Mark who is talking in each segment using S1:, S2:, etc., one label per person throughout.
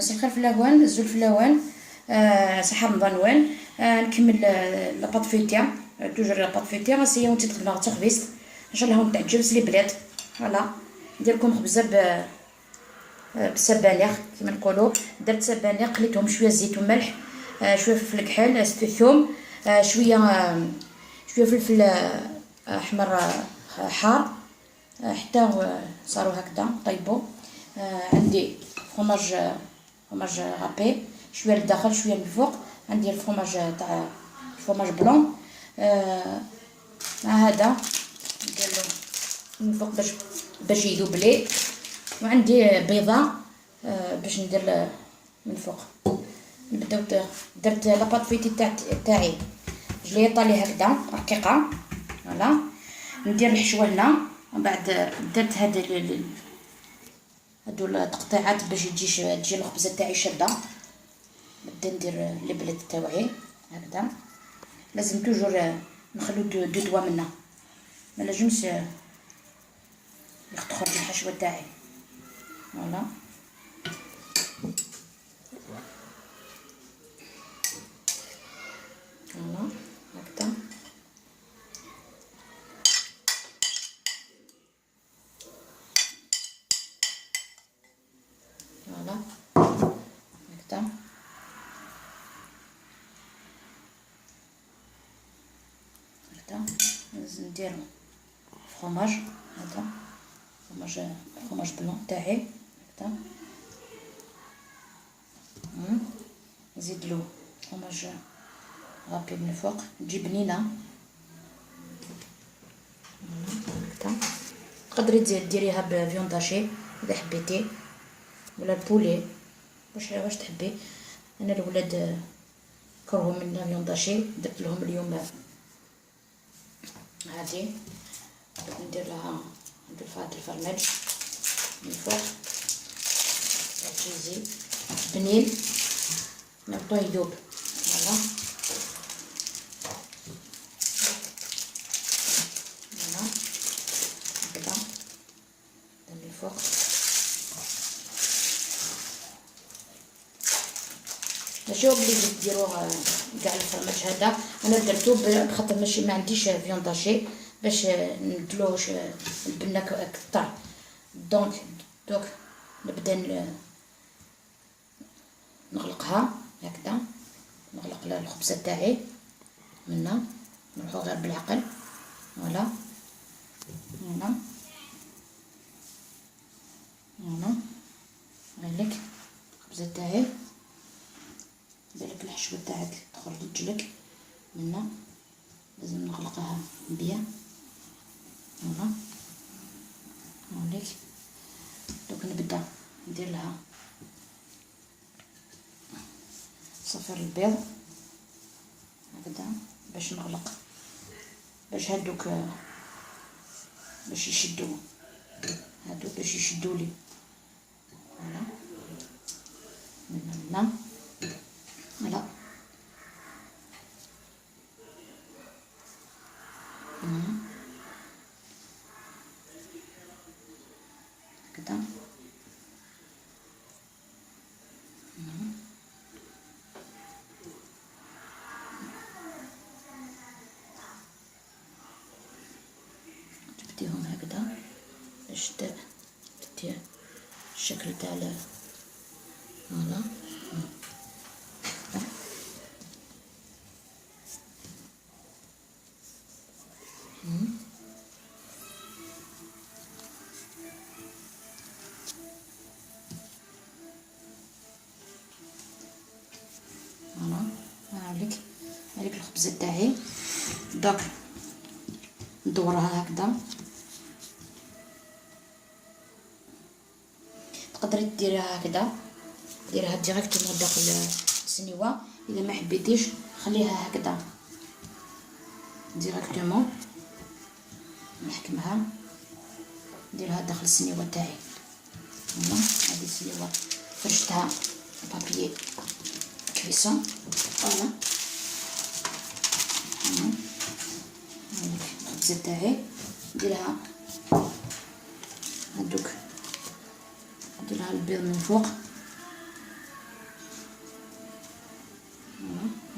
S1: مساء الخير فلاوان، azul fellawen، صحة رمضانون. نكمل la pâte feuilletée، toujours la pâte feuilletée غاسية وانت تخدمها تخبيز. ان شاء الله تعجب les blettes. voilà، ندير لكم خبزه بالسبانخ كيما نقولوا. درت سبانخ، قليتهم شوية زيت وملح، شوية فلفل كحل، ثوم، شوية فلفل احمر حار، حتى صاروا هكذا طيبوا. عندي fromage râpé، شوية للداخل شوية من الفوق. عندي الفرماج تاع fromage blanc مع هذا ندير له من الفوق باش يذوب لي. وعندي بيضة باش ندير من الفوق. نبداو. درت la pâte feuilletée تاعي، je l'ai étalée هكذا رقيقه. voilà، ندير الحشوه هنا، ومن بعد درت هادو التقطيعات باش تجي الخبزة تاعي شاده. نبدا ندير les blettes تاوعي هكذا. لازم toujours نخلو deux doigts منا، ما لازمش تخرج الحشوه تاعي. voilà، voilà، هكذا. voilà، هكذا، هكذا. لازم نديرو فروماج، هذا fromage blanc تاعي هكذا. نزيد له fromage râpé من الفوق، تجي بنينه هكذا. تقدري ديريها ب viande hachée اذا حبيتي، ولا ال poulet، واش تحبي. انا الولاد كرهوا من la viande hachée، درت لهم اليوم هذه. ندير لها هاد الفرماج من الفوق، cheesy بنين، نحطوه يذوب. voilà voilà، هكذا من الفوق. ماشي obligé ديروه كاع الفرماج هذا، انا درتو بخاطر ماشي ما عنديش viande hachée، باش ندلوش البنه اكثر. donc دوك نبدا نغلقها هكذا، نغلق الخبزة تاعي منا، نروحو غير بالعقل. voilà voilà voilà، هاليك الخبزة تاعي. بالك الحشوه تاعك تخرج لك منا، لازم نغلقها bien. voilà، هاوليك. دوك نبدا ندير لها صفر البيض هكذا باش نغلق، باش هادوك باش يشدو، هادو باش يشدو لي. voilà، من هنا. voilà، هكذا. تبديهم هكذا باش تدي الشكل تاع. voilà، voilà، هاوليك هذيك الخبزة تاعي. دوك ندورها هكذا. تقدري ديريها هكذا. ديرها directement داخل السنيوه. اذا ما حبيتيش خليها هكذا directement، نحكمها نديرها داخل السنيوه تاعي. voilà، هذه السنيوه فرشتها papier cuisson. voilà، الخبزة تاعي نديرها هادوك، نديرها البيض من فوق.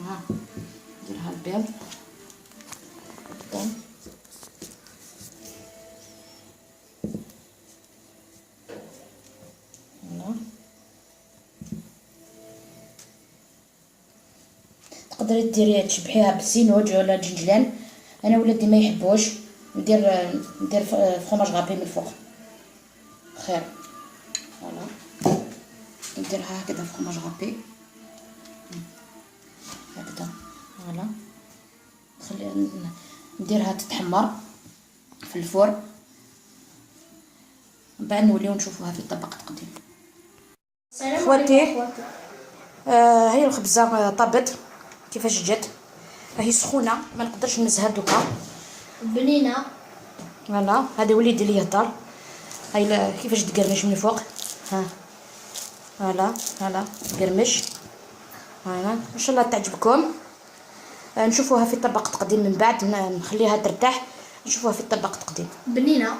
S1: ها نديرها البيض. تقدري ديري تشبحيها بالسينوج ولا جنجلان. انا ولادي ما يحبوش، ندير fromage râpé من الفوق خير. voilà، نديرها هكذا fromage râpé هكذا. voilà، نخلي نديرها تتحمر في ال four، من بعد نوليو نشوفوها في طبق تقديم. خواتي، هي الخبزة طابت. كيفاش جات؟ راهي سخونه، ما نقدرش نمسها دوكا.
S2: بنينه.
S1: voilà، هذا وليدي اللي يهضر. هاي كيفاش تقرمش من فوق. ها voilà voilà، تقرمش. voilà، ان شاء الله تعجبكم. نشوفوها في طبق تقديم من بعد، نخليها ترتاح، نشوفوها في طبق تقديم.
S2: بنينه.